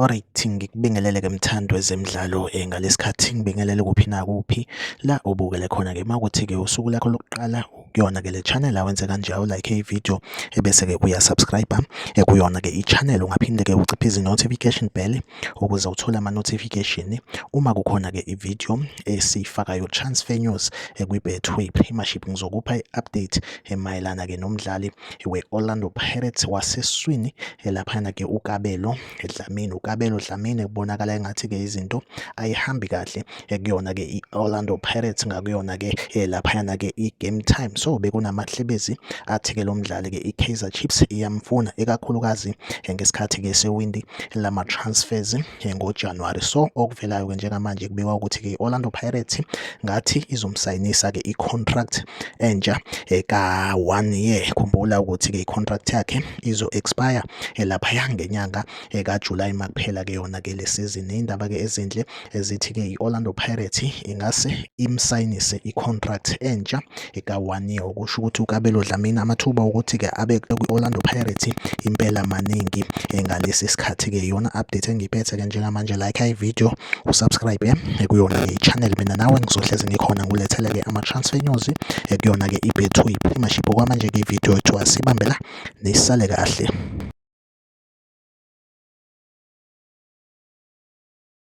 Alright, ngikubingelele-ke mthandi wezemidlalo ngalesikhathi ngibingelele kuphi nakuphi la ubukele khona-ke. Uma kuwukuthi-ke usuku lakho lokuqala kuyona-ke le channel awenze kanje awulike i-video ebese-ke uya-subscribe kuyona-ke i-channel. Ungaphinde-ke uciphize i-notification bell ukuze uthole ama-notification uma kukhona-ke i-video esiyifakayo transfer news kwi-Betway Premiership. Ngizokupha i-update mayelana-ke nomdlali we-Orlando Pirates waseswini laphana-ke uKabelo Dlamini. UKabelo Dlamini kubonakala engathi-ke izinto ayihambi kahle kuyona-ke i-Orlando Pirates ngakuyona-ke laphayana-ke i-Game Time. So bekunamahlebezi athi-ke lo mdlali-ke i-Kaizer Chiefs iyamfuna ikakhulukazi ngesikhathi-ke sewindi lama-transfers ngoJanuwari. So okuvelayo-ke njengamanje kubikwa ukuthi-ke i-Orlando Pirates ngathi izomsayinisa-ke i-contract entsha ka-one year. Khumbula ukuthi-ke i-contract yakhe izo-expire laphaya ngenyanga kaJulayi makuphela-ke yona-ke le season. Iy'ndaba-ke ezinhle ezithi-ke i-Orlando Pirates ingase imsayinise i-contract entsha ka-one year, okusho ukuthi uKabelo Dlamini amathuba okuthi-ke abe kwi-Orlando Pirates impela maningi ngalesi sikhathi-ke. Iyona update engiyiphethe-ke njengamanje. Like i-video, usubscribe kuyona-ke i-channel. Mina nawe ngizohlezi ngikhona ngilethele-ke ama-transfer news kuyona-ke i-Betway Premiership. Okwamanje-ke i-video yethu asibambe la, nisale kahle.